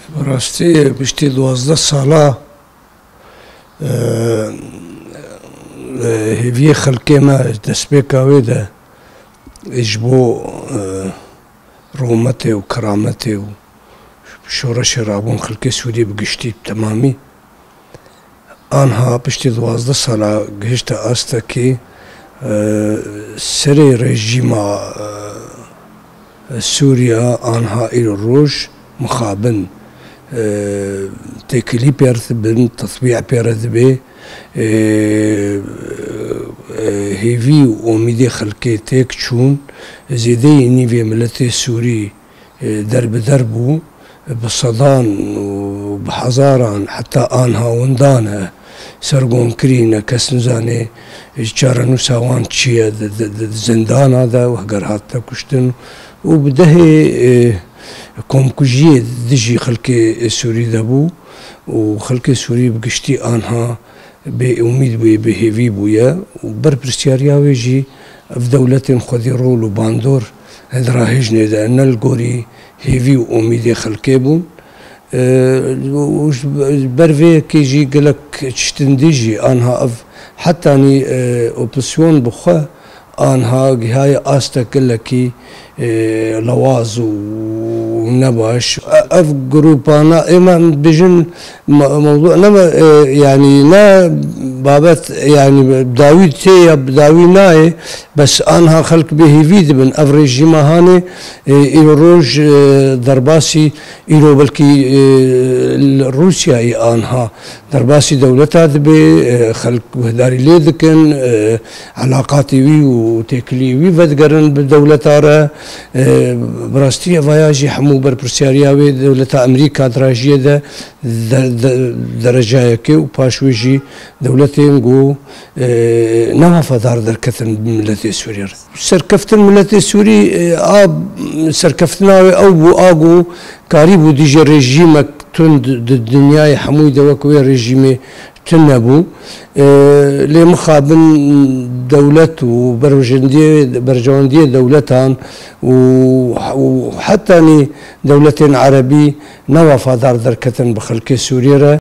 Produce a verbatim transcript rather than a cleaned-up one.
Bi rastî piştî duwazdeh sala, e, e, hêviyê xelkê me destpêka wê de ji bo, e, rûmetê û kerametê û şoreşê rabûn xelkê Sûriyê bi giştî bi temamî. Anha piştî duwazdeh sala gihişte astekî, e, serê rejîma, e, Sûriya anha îro roj mixabin, e, têkilî pê re dibin, tetbî pê re dibe, e, e, hêvî û omîdê xelkê têk çûn, zêdeyî nîvê miletê Sûrî e, derbider bû, bi sedan û bi hezaran heta anha windan e, sergonkirî ne, kes nizane çarenûsa wan çi ye, di, di, di zindana de, heger hatine kuştin û bi dehê, e, komkujiyê dijî xelkê Sûrî de bû û xelkê Sûrî bi giştî anha bêumîd bûye, bêhêvî bûye û berpirsyariya wê jî ev dewletên xwedî rol û bandor di rahêjinê de ne li gorî hêvî û omîdê xelkê bûn. E, û ji ber vê yekê jî gelek tiştin dî jî anha ev hetanî, e, opozisyon bi xwe anha gihaye astek gelekî, e, lewaz û nebaş. E, ev grûpana ême em dibêjin me-, mewdu ne me-, e, yanî ne babet, yanî dawî tê ya dawî nayê, bes anha xelk bêhêvî dibin. Ev rejîma hanê, e, îro roj, e, derbasî, îro belkî, e, li Rûsyayê anha derbasî dewleta dibe, e, xelk guhdarî lê dikin, e, elaqatê wî û têkiliyê wî vedigerin bi dewleta re. E, bi rastî evaya jî hemû berpirsyariya wê dewleta Amerîka dirajiyê de, de, de, derecayekê û paş wê jî dewletên ku, e, ne wefadar derketin miletê Sûriyê re. Serkeftin miletê Sûrî, e, a serkeftina wê ew bû, a ku karîbû dijî rejîmek tund di dinyayê hemûyî de wek wê rejîmê tune bû. E, lê mixabin dewlet û berjendiyê, berjewendiyê dewletan û, û hetanî dewletên erebî ne wefadar derketin bi xelkê Sûriyê re.